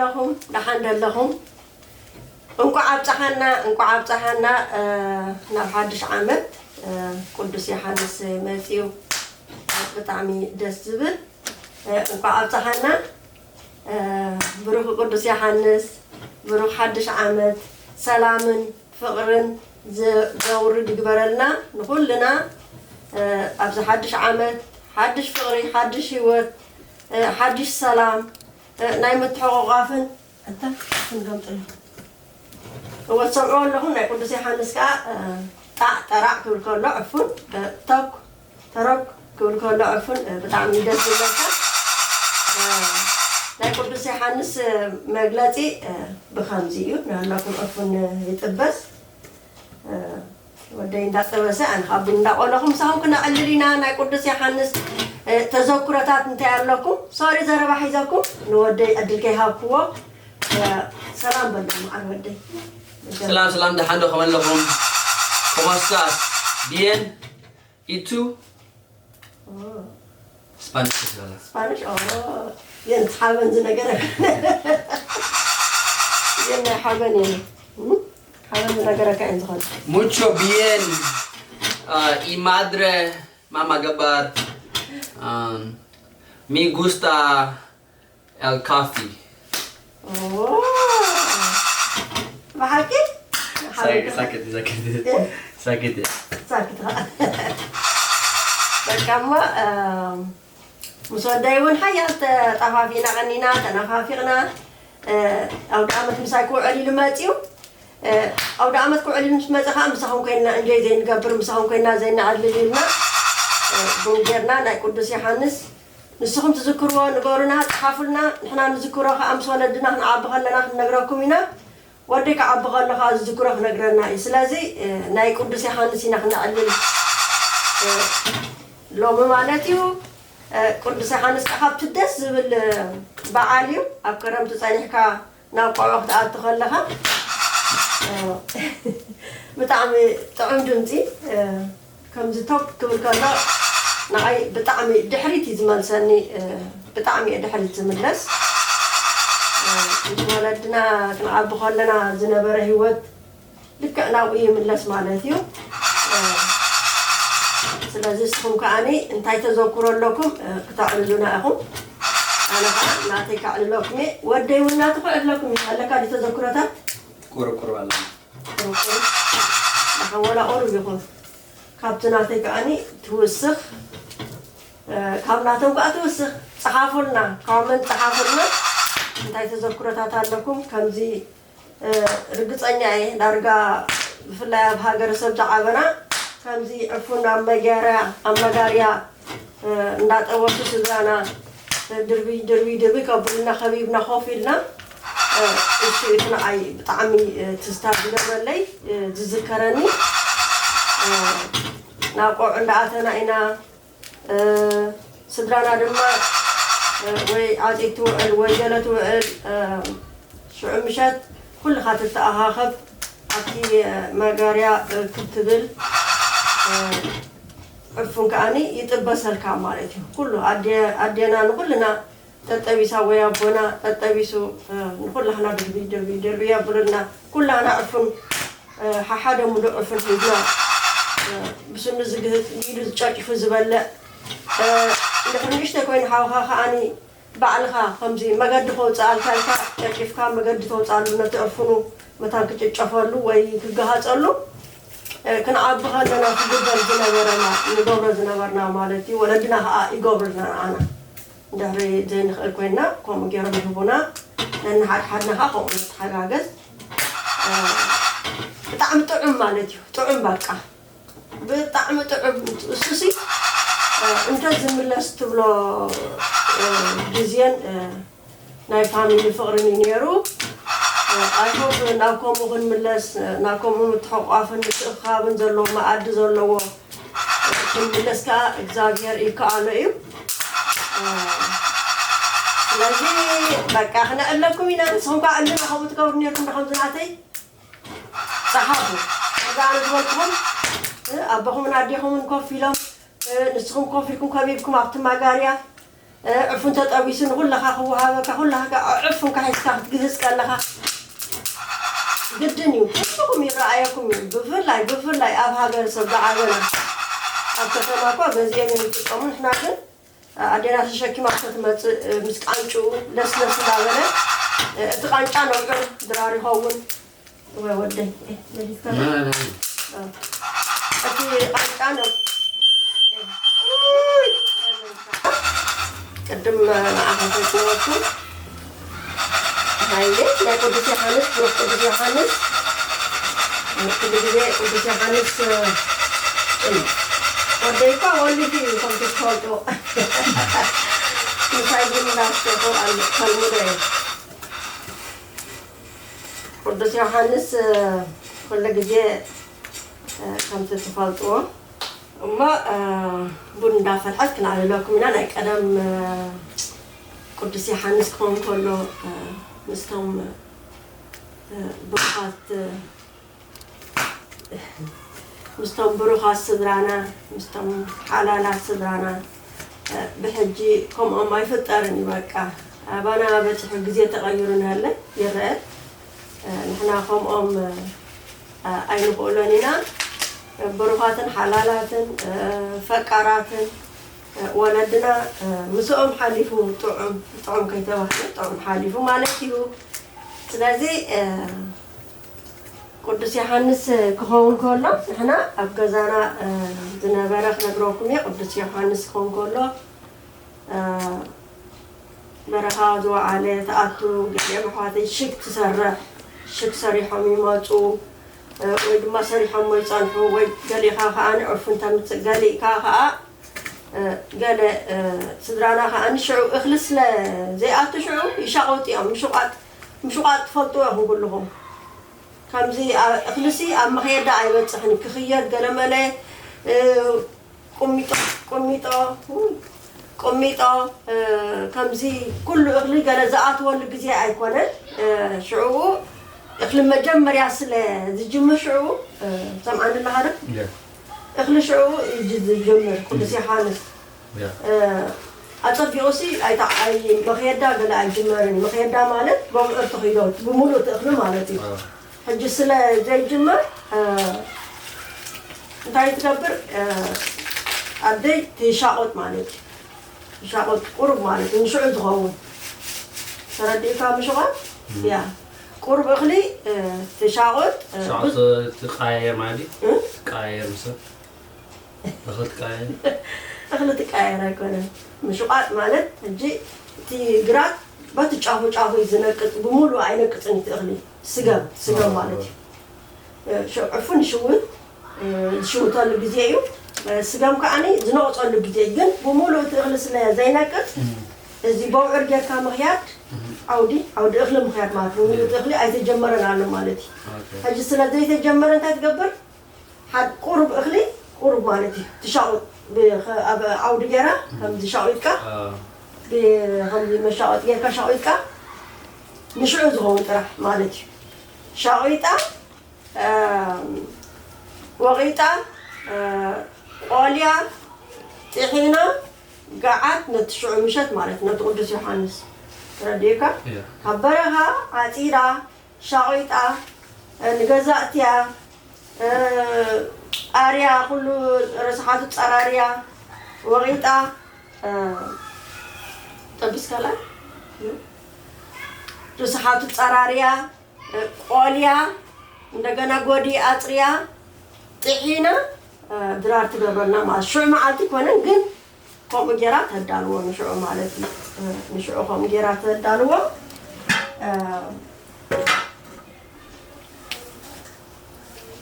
ኣለኹም፣ ደሓን ደለኹም? እንቋዕ ኣብፀሓና፣ እንቋዕ ኣብፀሓና፣ እ፣ ናብ ሓድሽ ዓመት፣ እ፣ ቅዱስ ዮሃንስ መፂኡ። ብጣዕሚ ደስ ዝብል። እ፣ እንቋዕ ኣብፀሓና። እ፣ ብሩኽ ቅዱስ ዮሃንስ፣ ብሩኽ ሓድሽ ዓመት፣ ሰላምን ፍቕርን ዝ-፣ ዘውርድ ይግበረልና ንኹልና። እ፣ ኣብዚ ሓድሽ ዓመት ሓድሽ ፍቕሪ፣ ሓድሽ ህይወት፣ እ፣ ሓድሽ ሰላም፣ እ፣ ናይ ምትሕቑቓፍን። ኣታ ክንገምጥል። እወ፣ ትሰምዕዎ ኣለኹም። ናይ ቅዱስ ዮሃንስ ከኣ፣ እ፣ ጣዕ ጠራዕ ክብል ከሎ ዕፉን፣ እ፣ ተኩ ተረብ ክብል ከሎ ዕፉን፣ እ፣ ብጣዕሚ ደስ ዝብለካ። እ፣ ናይ ቅዱስ ዮሃንስ፣ እ፣ መግለጺ፣ እ፣ ብኸምዚ እዩ። ንህለኩም ዕፉን፣ እ፣ ይጥበስ። እ፣ ወደይ እንዳጠበሰ፣ ኣነ ካብ ቡን እንዳቆለኹ ምሳኹም ክነዕልል ኢና። ናይ ቅዱስ ዮሃንስ፣ እ፣ ተዘክሮታት እንታይ ኣለኩም? ሶሪ፣ ዘረባ ሒዘኩም ንወደይ ዕድል ከይሃብክዎ። እ፣ ሰላም በሎም፣ መዓር ወደይ። ሰላም፣ ሰላም፣ ደሓን ዶ? ከመይ ኣለኹም? ¿Cómo estás? Bien? ¿Y tú? ኦ። ስፓኒሽ ትችላለህ? ስፓኒሽ? ኦ። የን ሓበን ዝነገረካ። የን ናይ ሓበን የን። እም? ሓበን ዝነገረካ እየን ዝኾነ። Mucho bien. Ah, y madre, mamá ገባር. Um, me gusta el coffee. ኦ። ብሓቂ? ሳኪት፣ ሳኪት፣ ሳኪት። እ? ሳኪት። ሳኪት ኸዓ። በቃ እሞ፣ እ፣ ምስ ወደይ እውን ሓያል ተጠፋፊእና፣ ቀኒና፣ ተነፋፊቕና። እ፣ ኣውደ ዓመት ምሳይ ክውዕል ኢሉ መፂኡ። እ፣ ኣውደ ዓመት ክውዕል ኢሉ ምስ መፀ ኸዓ ምሳኹም ኮይንና እንጆይ ዘይንገብር፣ ምሳኹም ኮይንና ዘይንዕልል ኢልና፣ እ፣ ቡን ጌርና ናይ ቅዱስ ዮሃንስ ንስኹም ትዝክርዎ ንገሩና፣ ጸሓፉልና። ንሕና ንዝክሮ ኸዓ ምስ ወለድና ክንዓቢ ኸለና ክንነግረኩም ኢና። ወደይ ክዓቢ ኸሎ ኸዓ ዝዝክሮ ክነግረና እዩ። ስለዚ፣ እ፣ ናይ ቅዱስ ዮሃንስ ኢና ክነዕልል፣ እ፣ ሎሚ ማለት እዩ። እ፣ ቅዱስ ዮሃንስ ከዓ ካብቲ ደስ ዝብል፣ እ፣ በዓል እዩ። ኣብ ክረምቲ ጸኒሕካ ናብ ቆልዑ ክትኣቱ ከለኻ፣ እ፣ ብጣዕሚ ጥዑም ድምፂ፣ እ፣ ከምዚ ቶክ ክብል ከሎ ንዓይ ብጣዕሚ ድሕሪት እዩ ዝመልሰኒ፣ እ፣ ብጣዕሚ እየ ድሕሪት ዝምለስ። እ፣ ምስ ወለድና ክንዓቢ ከለና ዝነበረ ህይወት ልክዕ ናብኡ ይምለስ ማለት እዩ። እ፣ ስለዚ ንስኹም ከኣኒ እንታይ ተዘክሮ ኣለኩም፣ እ፣ ክተዕልሉና ኢኹም። ኣነ ኸዓ ናተይ ከዕልለኩም እየ። ወደይ እውን ናቱ ክዕልለኩም እዩ። ኣለካ ድዩ ተዘክሮታት? ቁሩብ ቁሩብ ኣለና። ቁሩብ ቁሩብ። ንሓን ወላ ቁሩብ ይኹን። ካብቲ ናተይ ከኣኒ ትውስኽ፣ እ፣ ካብ ናቶም ከኣ ትውስኽ። ጸሓፉልና፣ ኮመንት ጸሓፉልና። እንታይ ተዘክሮታት ኣለኩም? ከምዚ፣ እ፣ ርግጸኛ እየ፣ ዳርጋ ብፍላይ ኣብ ሃገረሰብ ዝዓበና፣ ከምዚ ዕፉን ኣብ መጋርያ፣ ኣብ መጋርያ፣ እ፣ እንዳጠበሱ ስድራና፣ እ፣ ድርብይ፣ ድርብይ፣ ድርብይ ከብሉና፣ ከቢብና ኮፍ ኢልና፣ እ፣ እሱ እቲ ንዓይ ብጣዕሚ፣ እ፣ ትዝታ ዝገብረለይ፣ እ፣ ዝዝከረኒ፣ እ፣ ናብ ቆብዒ እንዳኣተና ኢና፣ እ፣ ስድራና ድማ፣ እ፣ ወይ ዓፂድ ትውዕል ወይ ገለ ትውዕል፣ እ፣ ሽዑ ምሸት ኩልኻ ትተኣኻኸብ ኣብቲ መጋርያ፣ እ፣ ክትብል፣ እ፣ ዕፉን ከኣኒ ይጥበሰልካ ማለት እዩ። ኩሉ ኣዴ-፣ ኣዴና ንኹልና ጠጠቢሳ ወይ ኣቦና ጠጠቢሱ፣ እ፣ ንኹላህና ድርቢ፣ ድርቢ፣ ድርቢ የብሉልና። ኩላህና ዕፉን፣ እ፣ ሓሓደ ሙሉእ ዕፉን ሒዝና፣ እ፣ ብስኑ ዝግህጥ፣ ብኢዱ ዝጨጭፉ ዝበልዕ፣ እ፣ እንድሕር ንእሽተይ ኮይኑ ሓውኻ ከኣኒ ባዕልኻ ከምዚ መገዲ ከውፅኣልካ ኢልካ ጨጭፍካ መገዲ ተውፅኣሉ ነቲ ዕፉኑ መታን ክጭጨፈሉ ወይ ክገሃፀሉ፣ እ፣ ክንዓቢ ከለና ክግበር ዝነበረና ንገብሮ ዝነበርና ማለት እዩ። ወለድና ከዓ ይገብሩልና ንዓና። እንድሕሪ ዘይንኽእል ኮይንና ከምኡ ገይሮም ይህቡና። ነንሓድሓድና ከዓ ከምኡ ንተሓጋገዝ። እ፣ ብጣዕሚ ጥዑም ማለት እዩ። ጥዑም በቃ። ብጣዕሚ ጥዑም። እሱሲ፣ እ፣ እንተ ዝምለስ ትብሎ፣ እ፣ ግዜን፣ እ፣ ናይ ፋሚሊ ፍቕርን እዩ ነይሩ። እ፣ I hope ናብ ከምኡ ክንምለስ፣ እ፣ ናብ ከምኡ ምትሕቑቋፍን ምትእኽኻብን ዘለዎ መኣዲ ዘለዎ፣ እ፣ ክንምለስ ከኣ እግዚኣብሔር ይከኣሎ እዩ። እ፣ ስለዚ በቃ ክነዕለኩም ኢና። ንስኹም ከኣ ዕልና ከምኡ ትገብሩ ነይርኩም ዶ ከምዚ ናተይ? ጸሓፉ። ከምዚ ኣነ ዝበልኩኹም፣ እ፣ ኣቦኹምን ኣዴኹምን ኮፍ ኢሎም፣ እ፣ ንስኹም ኮፍ ኢልኩም ከቢብኩም ኣብቲ ማጋርያ፣ ዕፉን ተጠቢሱ ንኹለኻ ክወሃበካ፣ ኩላኻ ዕፉንካ ሒዝካ ክትግህዝ ከለኻ ግድን እዩ። ኩልኹም ይረኣየኩም እዩ። ብፍላይ፣ ብፍላይ ኣብ ሃገር ሰብ ዝዓበና፣ ኣብ ከተማ እኳ ገዚኦም እዮም ዝጥቀሙ። ንሕና ግን ኣዴና ተሸኪማ ክትመጽእ፣ ምስ ቃንጭኡ ለስለስ እንዳበለ፣ እቲ ቃንጫ ነውዕር ድራር ይኸውን። ወይ ወደይ፣ እ፣ መሊስካ ዶ? ና፣ ና። እ፣ እቲ ቃንጫ ነው። ኡይ! ቅድም ንዓኻ ተጽወቱ። ሃይሌ፣ ናይ ቅዱስ ዮሃንስ፣ ብሩኽ ቅዱስ ዮሃንስ። ኩሉ ግዜ ቅዱስ ዮሃንስ፣ እ፣ ወደይ እኳ ወሊዱ እዩ፣ ከምቲ ትፈልጦ። ምሳይ ቡን እንዳስተኹ ኣሎ፣ ተልምዶ እዩ። ቅዱስ ዮሃንስ፣ እ፣ ኩሉ ግዜ፣ እ፣ ከምቲ ትፈልጥዎ እሞ፣ እ፣ ቡን እንዳፈልሐት ክነዕልለኩም ኢና። ናይ ቀደም፣ እ፣ ቅዱስ ዮሃንስ ክኸውን ከሎ፣ እ፣ ምስቶም፣ እ፣ ብሩኻት፣ እ፣ ምስቶም ብሩኻት ስድራና፣ ምስቶም ሓላላት ስድራና፣ እ፣ ብሕጂ ከምኦም ኣይፍጠርን እዩ። በቃ፣ ኣባና በጺሑ ግዜ ተቐይሩ ንሃለ ይረአ። እ፣ ንሕና ከምኦም፣ እ፣ ኣይንኽእሎን ኢና። ብሩኻትን ሓላላትን፣ እ፣ ፈቃራትን፣ እ፣ ወለድና፣ እ፣ ምስኦም ሓሊፉ ጥዑም፣ ጥዑም ከይተባህለ ጥዑም ሓሊፉ ማለት እዩ። ስለዚ፣ እ፣ ቅዱስ ዮሃንስ ክኸውን ከሎ ንሕና ኣብ ገዛና፣ እ፣ ዝነበረ ክነግረኩም እየ። ቅዱስ ዮሃንስ ክኸውን ከሎ፣ እ፣ በረኻ ዝወዓለ ትኣቱ፣ ገሊኦም ኣሕዋተይ ሽግ ትሰርሕ፣ ሽግ ሰሪሖም ይመጹ፣ እ፣ ወይ ድማ ሰሪሖሞ ይጸንሑ፣ ወይ ገሊኻ ከኣ ንዕፉን ተምጽእ፣ ገሊእካ ከኣ፣ እ፣ ገለ፣ እ፣ ስድራና ከኣ ንሽዑ እኽሊ ስለ ዘይኣቱ ሽዑ ይሻቐጡ እዮም። ምሹቓት፣ ምሹቓት ትፈልጥዎ ኢኹም ኩልኹም። ከምዚ ኣ-፣ እኽልሲ ኣብ መኽየዳ ኣይበጽሕን፣ ክኽየድ ገለመለ፣ እ፣ ቁሚጦ፣ ቁሚጦ፣ ቁሚጦ፣ እ፣ ከምዚ ኩሉ እኽሊ ገለ ዝኣትወሉ ግዜ ኣይኮነን። እ፣ ሽዑ እኽሊ መጀመርያ ስለ ዝጅምር ሽዑ፣ እ፣ ሰምዓኒ ኣለኻ ዶ? እኽሊ ሽዑ እዩ ዝጅምር ቅዱስ ዮሃንስ። እ፣ ኣጸቢቑሲ ኣይታ-፣ ኣይ-፣ መኽየዳ ገለ ኣይጅመርን እዩ። መኽየዳ ማለት በብዑር ተኺዶ ብምሉእ እቲ እኽሊ ማለት እዩ። ሕጂ ስለ ዘይጅመር፣ እ፣ እንታይ ትገብር? እ፣ ኣደይ ትሻቑጥ ማለት እዩ። ትሻቑጥ ቁሩብ ማለት እዩ፣ ንሽዑ ዝኸውን። ተረዲእካ ምሽቓጥ? እም። ያ። ቁሩብ እኽሊ፣ እ፣ ትሻቑጥ፣ እ፣ ትሻቑጥ ብዙ ትቃየር ማለት እዩ? እ? ትቃየር ምስ ሰብ? እኽሊ ትቃየር? እኽሊ ትቃየር ኣይኮነን። ምሽቓጥ ማለት፣ ሕጂ እቲ ግራት በቲ ጫፉ ጫፉ እዩ ዝነቅጽ፣ ብምሉእ ኣይነቅጽን እቲ እኽሊ። ስገም፣ ስገም ማለት እዩ። እ፣ ሽ-፣ ዕፉን ይሽውት፣ እ፣ ዝሽውተሉ ግዜ እዩ። እ፣ ስገም ከዓኒ ዝነቕጸሉ ግዜ እዩ። ግን ብምሉእ እቲ እኽሊ ስለ ዘይነቅጽ፣ እም። እዚ በውዕር ጌርካ ምኽያድ፣ እም። ዓውዲ፣ ዓውዲ እኽሊ ምኽያድ ማለት እዩ። ብምሉእ እቲ እኽሊ ኣይተጀመረን ኣሎ ማለት እዩ። ኦኬ። ሕጂ ስለ ዘይተጀመረ እንታይ ትገብር? ሓድ ቁሩብ እኽሊ፣ ቁሩብ ማለት እዩ። ትሻቑጥ ብ-፣ ኸ-፣ ኣብ ዓውዲ ጌራ፣ እም። ከም ዝሻቑጥካ፣ አ። ብ-፣ ከምዚ መሻቐጢ ጌርካ ሻቑጥካ፣ ንሽዑ ዝኸውን ጥራሕ ማለት እዩ። ሻቑጣ፣ እ፣ ወቒጣ፣ እ፣ ቆልያ፣ ጥሒና፣ ገዓት ነቲ ሽዑ ምሸት ማለት ነቲ ቅዱስ ዮሃንስ። ተረዲእካ? እያ። ካብ በረኻ ዓጺዳ፣ ሻቒጣ፣ እ፣ ንገዛእትያ፣ እ፣ ኣርያ፣ ኩሉ ረስሓቱ ጸራርያ፣ ወቒጣ፣ እ፣ ጠቢስ ካልኣይ? ርስሓቱ ጸራርያ፣ እ፣ ቆልያ፣ እንደገና ጎዲ ኣጽርያ፣ ጥሒና፣ እ፣ ድራር ትገብረልና ማለት። ሽዑ መዓልቲ ኮነን ግን ከምኡ ጌራ ተዳልዎ ንሽዑ ማለት እዩ። እ፣ ንሽዑ ከምኡ ጌራ ተዳልዎ። እ፣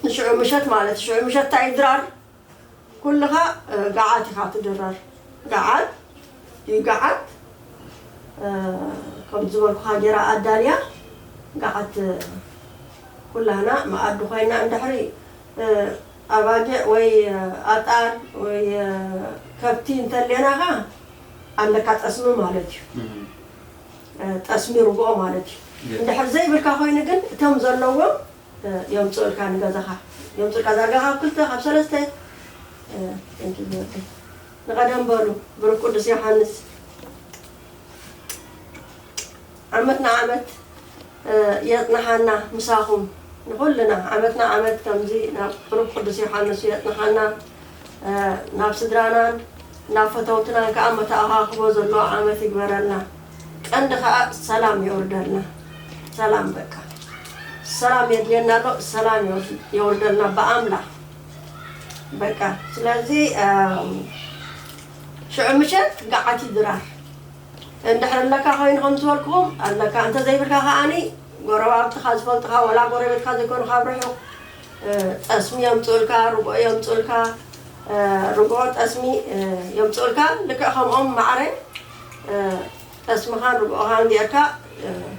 ንሽዑ ምሸት ማለት፣ ሽዑ ምሸት እንታይ ድራር? ኩልኻ፣ እ፣ ገዓት ኢኻ ትድረር። ገዓት፣ እዩ ገዓት፣ እ፣ ከም ዝበልኩኻ ጌራ ኣዳልያ፣ ገዓት፣ እ፣ ኩላህና መኣዲ ኮይና እንድሕሪ፣ እ፣ ኣባጊዕ ወይ፣ እ፣ ኣጣል ወይ፣ እ፣ ከብቲ እንተሌና ኸኣ ኣለካ ጠስሚ ማለት እዩ። እም። እ፣ ጠስሚ ርግኦ ማለት እዩ። ግን እንድሕር ዘይብልካ ኮይኑ ግን እቶም ዘለዎም፣ እ፣ የምጽኡልካ ንገዛኻ። የምጽኡልካ ዳርጋ ካብ ክልተ፣ ካብ ሰለስተ፣ እ፣ thank you ብወደይ። ንቐደም በሉ፣ ብሩክ ቅዱስ ዮሃንስ። ዓመት ንዓመት የጽንሓና ምሳኹም ንኹልና። ዓመት ንዓመት ከምዚ ናብ ቁሩብ ቅዱስ ዮሃንስ የጽንሓና፣ ናብ ስድራናን ናብ ፈተውትናን ከኣ መተኣኻኽቦ ዘለዎ ዓመት ይግበረልና። ቀንዲ ከኣ ሰላም የውርደልና። ሰላም በቃ ሰላም የድልየና ኣሎ። ሰላም የውርደልና ብኣምላኽ በቃ። ስለዚ ሽዑ ምሸት ገዓት ይድራር። እንድሕር ኣለካ ኮይኑ ከም ዝበልኩኹም ኣለካ፣ እንተዘይብልካ ከዓኒ ጎረባብትኻ ዝፈልጥኻ ወላ ጎረቤትካ ዘይኮኑ ካብ ርሑቕ ጠስሚ የምፅኡልካ፣ ርግኦ የምፅኡልካ። ርግኦ ጠስሚ የምፅኡልካ። ልክዕ ከምኦም ማዕረ ጠስምኻን ርግኦኻን ጌርካ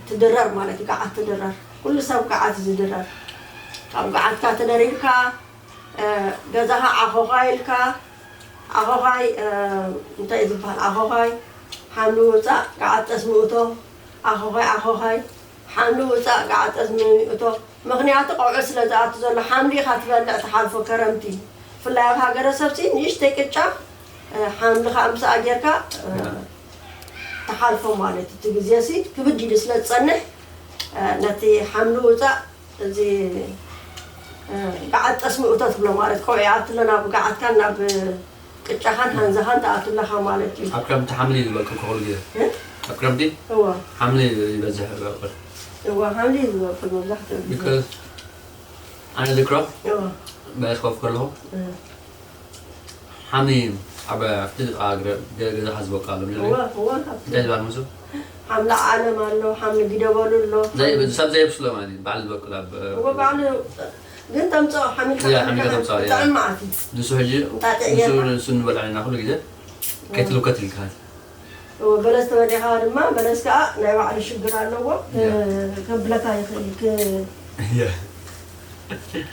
ትድረር ማለት እዩ። ገዓት ትድረር። ኩሉ ሰብ ገዓት እዩ ዝድረር። ካብ ገዓትካ ተደሪርካ ገዛኻ ዓኾኻ ኢልካ፣ ዓኾኻይ እንታይ እዩ ዝበሃል? ዓኾኻይ ሓምሊ ውፃእ፣ ገዓት ጠስሚ እቶ። ዓኾኻይ ዓኾኻይ ሓምሊ ውፃእ፣ ገዓት ጠስሚ እቶ። ምኽንያቱ ቀውዒ ስለ ዝኣቱ ዘሎ ሓምሊ ኢኻ ትበልዕ ትሓልፎ። ከረምቲ ብፍላይ ኣብ ሃገረሰብሲ ንእሽተይ ቅጫ ሓምሊ ከዓ ምስኣ ጌርካ ትሓልፎ ማለት እዩ። እቲ ግዜሲ ክብድ ኢሉ ስለ ዝፀንሕ ነቲ ሓምሊ ውፃእ እዚ ገዓት ጠስሚ እቶ ትብሎ ማለት ቀውዒ ይኣቱ ኣሎ ናብ ገዓትካን ናብ ቅጫኻን ሃንዛኻን ትኣቱ ኣለኻ ማለት እዩ። ኣብ ክረምቲ ሓምሊ እዩ ዝበቁል ኩሉ ግዜ። እ? ኣብ ክረምቲ እወ። ሓምሊ ይበዝሕ ዝበቁል። እወ፣ ሓምሊ እዩ ዝበቁል መብዛሕትኡ ግዜ። Because ኣነ ዝክሮ እወ። በለስ ኮፍ ከለኹ እ። ሓምሊ ኣብ ኣብቲ ጥቓ ገ- ገ- ገዛኻ ዝበቁል ኣሎ። እወ፣ እወ፣ ካብቲ እንታይ ዝበሃል መሱ? ሓምሊ ዓለም ኣሎ፣ ሓምሊ ጊደበሉ ኣሎ። ዘይ- ሰብ ዘየብስሎ ማለት እዩ። ባዕሉ ዝበቁል ኣብ እወ፣ ባዕሉ ግን ተምፅኦ ሓሚልካ ያ፣ ሓሚልካ ሓሚልካ ተምፅኦ፣ ያ። ብጣዕሚ መዓት እዩ። ንሱ ሕጂ እንጣጢዕ ንሱ ጌርካ። ንሱ ንበልዖ ኢና ኩሉ ግዜ። ከይትልከት ኢልካ። እወ፣ በለስ ተበሊዕካ ድማ በለስ ከዓ ናይ ባዕሉ ሽግር ኣለዎ። ያ። ከብለካ ይኽእል እዩ። ክ- ያ።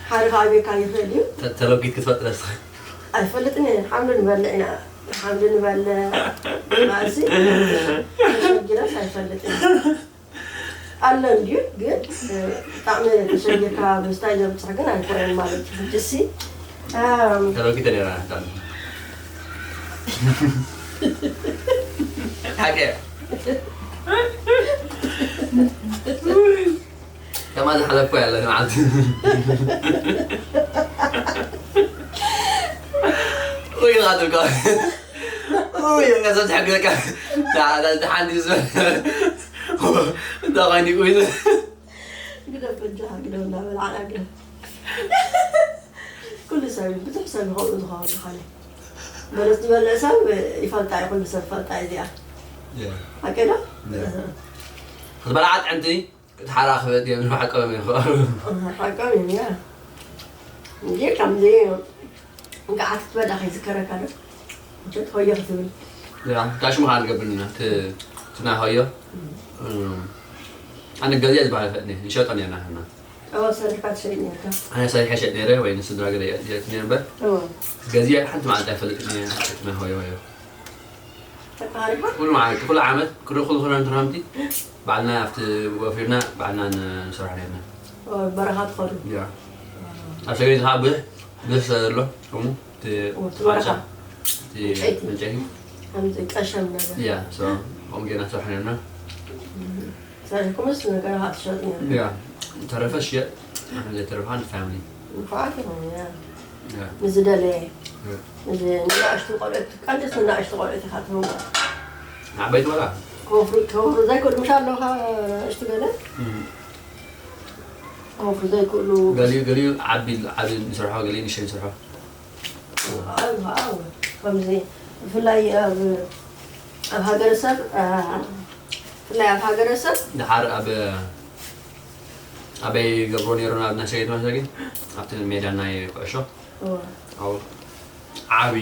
ሓደ ከዓ ቤካ ይኽእል እዩ። ተ- ተለኪት ክትፈጥረ ንስኻ። ኣይፈልጥን እየ። ሓምሊ ንበልዕ ኢና። ሓምሊ ንበልዕ። ማእሲ ተሸጊረስ ኣይፈልጥን። ኣሎ እንድዩ፣ ግን ብጣዕሚ ተሸጊርካ ምስታይ ዘብፅሕ ግን ኣይኮነን ማለት እዩ። ሕጅሲ ተበኪተ ነራ። ሓቂ። ከማ ዝሓለፍኩ ያለ መዓልቲ። ወይ ላትልካ። ወይ ከሰብ ትሕግዘካ። ሓንቲ ዝበ እንታይ ኮይኑ ኮይኑ። ግደፍ በጃኻ፣ ግደፍ እንዳበላዕና ግደፍ። ኩሉ ሰብ እዩ፣ ብዙሕ ሰብ ይኸውን ዝኸውን ዝኸነ። በለስ ዝበልዕ ሰብ ይፈልጣ እዩ፣ ኩሉ ሰብ ይፈልጣ እዩ እዚኣ። ሓቂ ዶ? ክትበልዓ ጥዕምቲ ክትሓራ ክበድ እዮም ሓቀም እዩ። ሓቀም እዩ፣ ያ። እንጂ ከምዚ ገዓት ክትበልዕ ከይዝከረካ ዶ? እንጨት ሆዮ ክትብል። ያ፣ እንታይ ሽሙ ከዓ ንገብር ኢና፣ እቲ፣ እቲ ናይ ሆዮ። እም፣ ኣነ ገዚኣ ዝበሃል ፈጥኒ፣ ንሸጦ ነርና ንሕና። ኦ፣ ሰሪሕካ ትሸይጥ ነርካ። ኣነ ሰሪሐ ሸጥ ነይረ፣ ወይ ንስድራ ገለ እየ ነይረ እምበር። ኦ። ገዚኣ ሓንቲ መዓልቲ ኣይፈልጥን እየ፣ እቲ ናይ ሆዮ ሆዮ። ተቃሪባ? ኩሉ መዓልቲ፣ ኩሉ ዓመት፣ ክሉ፣ ኩሉ ክረምቲ፣ ክረምቲ፣ ባዕልና ኣብቲ ወፊርና፣ ባዕልና ንሰርሖ ነርና። ኦ፣ በረኻ ትኸዱ? ያ። ኣብ ሰገሪት ከዓ ብዙሕ፣ ብዙሕ ስለ ዘሎ፣ ከምኡ፣ እቲ ኦ፣ እቲ በረኻ። ዓሻ፣ እቲ ዕንጨይቲ። ዕንጨይቲ። ከምዚ ቀሸም ነገር። ያ፣ so፣ ከምኡ ጌርና ንሰርሖ ነርና። እም። ሰሪሕኩምስ ነገራ ትሸጡ ነርኩም? ያ፣ ተረፈ ሽየጥ፣ ንሕና ዘይተረፈ ንፋሚሊ። ንፉዓት ኢኹም፣ ያ። ያ። ንዝደለየ፣ ያ። ንዝ-፣ ንናእሽቱ ቆልዑት፣ ቀንድስ ንናእሽቱ ቆልዑት ኢኻ ትህቦም። ንዓበይቲ ወላ? ከወፍሩ፣ ከወፍሩ ዘይክእሉ ምሽ ኣለውኻ ንእሽቱ ገለ? እም። ከወፍሩ ዘይክእሉ። ገሊኡ፣ ገሊኡ ዓቢ፣ ዓቢ ንሰርሖ፣ ገሊኡ ንእሽተይ ንሰርሖ። ዋው፣ ዋው። ከምዚ ብፍላይ ኣብ፣ ኣብ ሃገረሰብ፣ አ፣ ብፍላይ ኣብ ሃገረሰብ። ደሓር ኣብ፣ ኣበይ ገብሮ ነይሩ ናብ ናይ ሰገድ መሰጊድ? ኣብቲ ሜዳ ናይ ኩዕሾ። እወ። ኣብኡ ዓቢ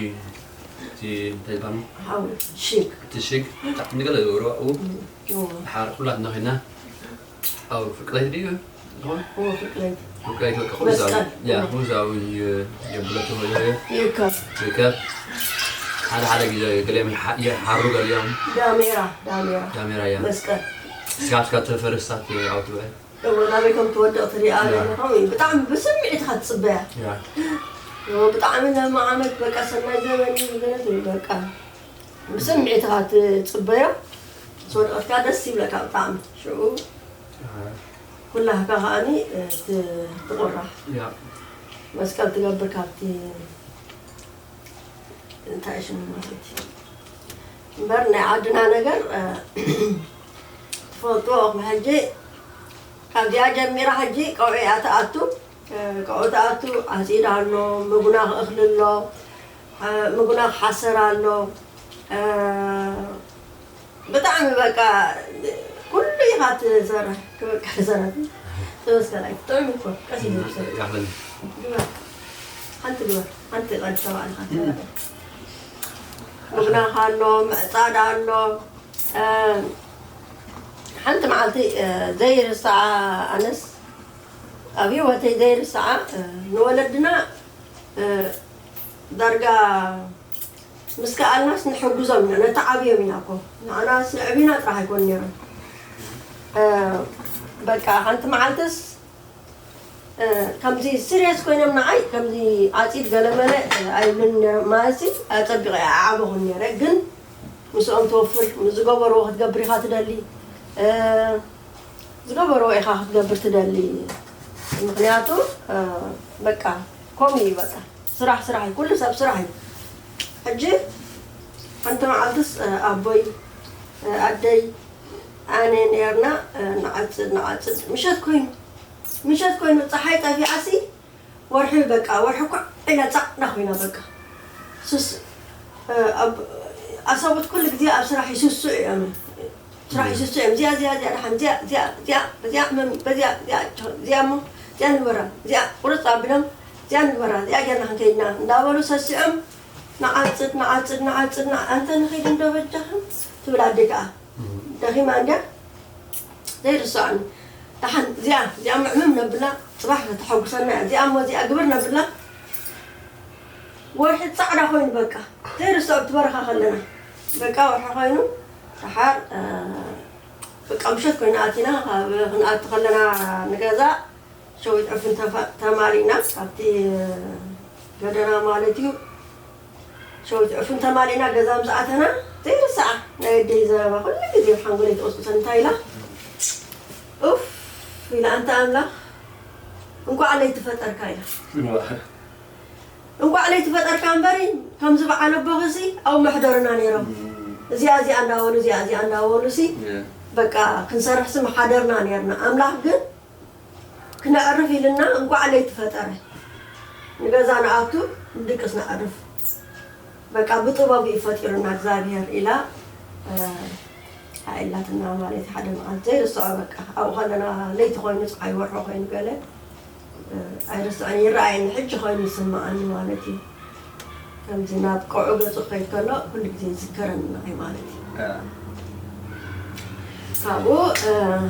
እቲ እንታይ ይባሃል? ዓቢ ሽግ። እቲ ሽግ፣ ብጣዕሚ ንገለ ዝገብርዎ ኣብኡ። እወ። ደሓር ኩላትና ኾይና ኣብ ፍቅለይቲ ድዩ? ዝኾነ? እዎ፣ ፍቅለይቲ። ፍቅለይቲ በቃ፣ ኩሉ መስቀል። ዛው-፣ ያ፣ እዎ። ኩሉ ዛው ይ-፣ የብለቱ ሆዮ ሆዮ። ይእከብ። ይእከብ። ሓደ ሓደ ግዜ ገሊኦም ይሓ-፣ ይሓሩ ገሊኦም። ዳሜራ፣ ዳሜራ። ዳሜራ፣ ያ። መስቀል። ስጋብ፣ ስጋብ ተፈረስታት ኣውትበዐ። እዎ፣ ናበይ ከም ትወድቕ ትሪኣ ያ። ኣለኻ። ብጣዕሚ ብስምዒት ኢኻ ትጽበያ። ያ። እዎ፣ ብጣዕሚ ለማዓመት፣ በቃ፣ ሰናይ ዘመን እዩ፣ ገለ ትብል፣ በቃ። ብስምዒት ኢኻ ትጽበዮ። ወድቐትካ ደስ ይብለካ ብጣዕሚ። ሽዑ ኩላህካ ከዓኒ ትቑራሕ መስቀል ትገብር ካብቲ እንታይ ሽሙ ማለት እዩ። እምበር ናይ ዓድና ነገር ትፈልጥዎ ኢኹም። ሕጂ ካብዚኣ ጀሚራ ሕጂ ቀውዒ እያ ትኣቱ። ቀውዒ ትኣቱ፣ ዓፂድ ኣሎ፣ ምግና ክእኽሊ ኣሎ፣ ምግና ክሓሰር ኣሎ። ብጣዕሚ በቃ ኩሉ ኢኻ ትሰርሕ። ክበቃ ትሰርሕ። ተመስገን። ኣይትጥዕም እኮ ቀስ ኢሉ ይሰርሕ። ግበር። ሓንቲ ግበር። ሓንቲ ቀንዲ ተባዕልኻ ትሰርሕ። ምግናኻ ኣሎ፣ ምዕፃድ ኣሎ። ሓንቲ መዓልቲ ዘይርስዓ ኣነስ ኣብ ህይወተይ ዘይርስዓ ንወለድና ዳርጋ ምስ ከኣልናስ ንሕግዞም ኢና፣ ነተዓብዮም ኢና እኮ። ንዓናስ ንዕብና ጥራሕ ኣይኮን ነይሮም። በቃ ሓንቲ መዓልትስ ከምዚ ሲሪየስ ኮይኖም ንዓይ ከምዚ ዓፂድ ገለመለ ኣይብልን ነይሮም። ማለትሲ ኣፀቢቐ ኣዓበኹን ነይረ፣ ግን ምስኦም ትወፍር፣ ዝገበርዎ ክትገብር ኢኻ ትደሊ። ዝገበርዎ ኢኻ ክትገብር ትደሊ። ምኽንያቱ በቃ ከምኡ እዩ። በቃ ስራሕ ስራሕ እዩ። ኩሉ ሰብ ስራሕ እዩ። ሕጂ ሓንቲ መዓልትስ ኣቦይ ኣደይ ኣነ ነርና ንዓፅድ ንዓፅድ ምሸት ኮይኑ ምሸት ኮይኑ ፀሓይ ጠፊኣሲ ወርሒ በቃ ወርሒ እኳ ኢላ ፃዕዳ ኮይና በቃ ሱስ ኣሳቦት ኩሉ ግዜ ኣብ ስራሕ ይስስዑ እዮም። ስራሕ ይስስዑ እዮም። እዚኣ እዚኣ እዚኣ ደሓን እዚኣ እዚኣ እዚኣ በዚኣ መም በዚኣ እዚኣ እዚኣ እሞ እዚኣ ንግበራ እዚኣ ቁርፅ ኣቢሎም እዚኣ ንግበራ እዚኣ ጌርና ክንከይድና እንዳበሉ ሰሲዖም ንዓፅድ ንዓፅድ ንዓፅድ ንዓ- ኣንተ ንኸይድ እንዶ በጃኽም ትብል ኣደ ከዓ ደኺማ እንድያ ዘይርስዖኒ ደሓን እዚኣ እዚኣ ምዕምም ነብላ ፅባሕ ከተሐጉሰና እያ እዚኣ እሞ እዚኣ ግብር ነብላ ወርሒ ፃዕዳ ኮይኑ በቃ ዘይርስዖ ትበረኻ ከለና በቃ ወርሒ ኮይኑ ደሓር በቃ ምሸት ኮይና ኣቲና ካብ ክንኣቲ ከለና ንገዛ ሸዊት ዕፍን ተማሊእና ካብቲ ገደና ማለት እዩ ሸዊት ዕፍን ተማሊእና ገዛ ምስ ኣተና ዘይርሳዓ ናይ ኣደይ ዘረባ ኩሉ ግዜ ሓንጎለይ ትቕስቁሰኒ እንታይ ኢላ ኡፍ ኢላ ኣንታ ኣምላኽ እንኳዕ ለይትፈጠርካ ኢላ እንኳዕ ለይትፈጠርካ እምበሪ ከምዚ በዓል ኣቦኽሲ ኣብ መሕደርና ነይሮም እዚኣ እዚኣ እንዳበሉ እዚኣ እዚኣ እንዳበሉ ሲ በቃ ክንሰርሕሲ መሓደርና ነርና ኣምላኽ ግን ክነዕርፍ ኢልና እንኳዕ ለይትፈጠረ ንገዛ ንኣቱ ንድቅስ ነዕርፍ በቃ ብጥበቡ እዩ ፈጢሩና እግዚኣብሔር ኢላ ሓይላትና ማለት ሓደ መዓልቲ ዘይርስዖ በቃ ኣብኡ ከለና ለይቲ ኮይኑ ፀሓይ ወርሒ ኮይኑ ገለ ኣይርስዖን ይረኣየኒ ሕጂ ኮይኑ ይስምዓኒ ማለት እዩ ከምዚ ናብ ቆዑ ገፁ ክኸይድ ከሎ ኩሉ ግዜ ይዝከረኒ ንዓይ ማለት እዩ ካብኡ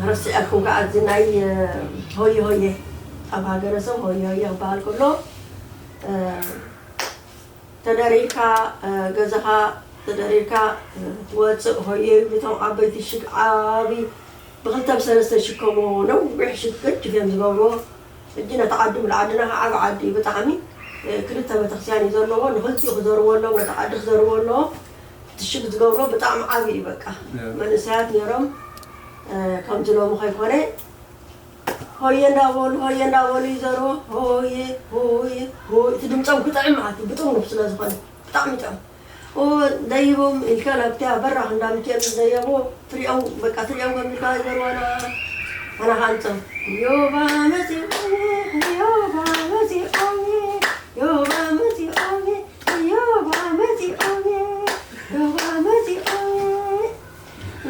ረሲዐኩም ከዓ እዚ ናይ ሆየ ሆየ ኣብ ሃገረሰብ ሆየ ሆየ ክበሃል ከሎ ተደሪርካ ገዛኻ ተደሪርካ ትወፅእ ሆየ ይብሉ እቶም ዓበይቲ ሽግ ዓቢ ብክልተ ብሰለስተ ዝሽከምዎ ነዊሕ ሽግ ገጅፍ እዮም ዝገብርዎ ሕጂ ነቲ ዓዲ ምልዓድና ከዓ ዓቢ ዓዲ እዩ ብጣዕሚ ክልተ ቤተክርስትያን እዩ ዘለዎ ንክልቲኡ ክዘርዎ ኣለዎም ነቲ ዓዲ ክዘርዎ ኣለዎም እቲ ሽግ ዝገብርዎ ብጣዕሚ ዓቢ እዩ በቃ መንእሰያት ነይሮም ከምዚ ሎሚ ከይኮነ ሆየ እንዳበሉ ሆየ እንዳበሉ ይዘርዎ ሆየ ሆየ ሆየ እቲ ድምፆም ክጥዕም ማለት እዩ ብጥሙር ስለ ዝኾነ ብጣዕሚ ጥዑም ደይቦም ኢልካ ናብቲያ በራኽ እንዳምትኦም ዝደየቦ ትሪኦም በቃ ትሪኦም ከም ኢልካ ይዘርዋና ኣና ካንፆም ዮባ መፂኦም ዮባ መፂኦም ዮባ መፂኦም ዮባ መፂኦም ዮባ መፂኦም